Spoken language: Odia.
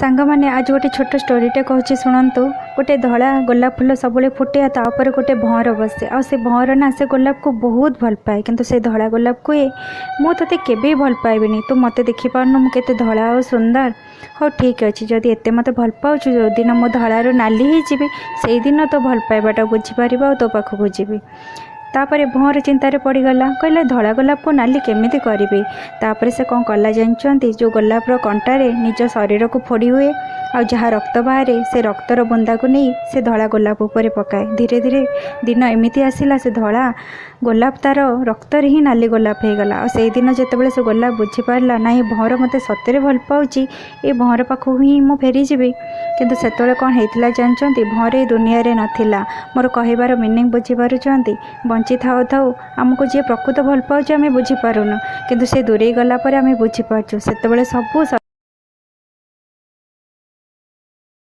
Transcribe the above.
ସାଙ୍ଗମାନେ, ଆଜି ଗୋଟେ ଛୋଟ ଷ୍ଟୋରିଟେ କହୁଛି, ଶୁଣନ୍ତୁ। ଗୋଟେ ଧଳା ଗୋଲାପ ଫୁଲ ସବୁବେଳେ ଫୁଟେ ଆଉ ତା ଉପରେ ଗୋଟେ ଭଅଁର ବସେ। ଆଉ ସେ ଭଅଁର ନା ସେ ଗୋଲାପକୁ ବହୁତ ଭଲ ପାଏ, କିନ୍ତୁ ସେ ଧଳା ଗୋଲାପ କୁହେ, ମୁଁ ତୋତେ କେବେ ଭଲ ପାଇବିନି, ତୁ ମୋତେ ଦେଖିପାରୁନୁ ମୁଁ କେତେ ଧଳା ଆଉ ସୁନ୍ଦର? ହଉ ଠିକ୍ ଅଛି, ଯଦି ଏତେ ମୋତେ ଭଲ ପାଉଛୁ, ଯେଉଁଦିନ ମୁଁ ଧଳାରୁ ନାଲି ହେଇଯିବି, ସେଇଦିନ ତୋ ଭଲ ପାଇବାଟା ବୁଝିପାରିବ ଆଉ ତୋ ପାଖକୁ ଯିବି। ତାପରେ ଭଅଁର ଚିନ୍ତାରେ ପଡ଼ିଗଲା, କହିଲା, ଧଳା ଗୋଲାପକୁ ନାଲି କେମିତି କରିବି? ତାପରେ ସେ କ'ଣ କଲା ଜାଣିଛନ୍ତି? ଯେଉଁ ଗୋଲାପର କଣ୍ଟାରେ ନିଜ ଶରୀରକୁ ଫୋଡ଼ି ହୁଏ ଆଉ ଯାହା ରକ୍ତ ବାହାରେ, ସେ ରକ୍ତର ବୁନ୍ଦାକୁ ନେଇ ସେ ଧଳା ଗୋଲାପ ଉପରେ ପକାଏ। ଧୀରେ ଧୀରେ ଦିନ ଏମିତି ଆସିଲା, ସେ ଧଳା ଗୋଲାପ ତାର ରକ୍ତରେ ହିଁ ନାଲି ଗୋଲାପ ହେଇଗଲା। ଆଉ ସେଇଦିନ ଯେତେବେଳେ ସେ ଗୋଲାପ ବୁଝିପାରିଲା, ନାଇଁ, ଭଅଁର ମୋତେ ସତରେ ଭଲ ପାଉଛି, ଏ ଭଅଁର ପାଖକୁ ହିଁ ମୁଁ ଫେରିଯିବି। କିନ୍ତୁ ସେତେବେଳେ କ'ଣ ହେଇଥିଲା ଜାଣିଛନ୍ତି? ଭଅଁର ଏ ଦୁନିଆରେ ନଥିଲା। ମୋର କହିବାର ମିନିଂ ବୁଝିପାରୁଛନ୍ତି? ବଞ୍ଚି ଥାଉ ଥାଉ ଆମକୁ ଯିଏ ପ୍ରକୃତ ଭଲ ପାଉଛି ଆମେ ବୁଝିପାରୁନୁ, କିନ୍ତୁ ସେ ଦୂରେଇ ଗଲା ପରେ ଆମେ ବୁଝିପାରୁଛୁ। ସେତେବେଳେ ସବୁ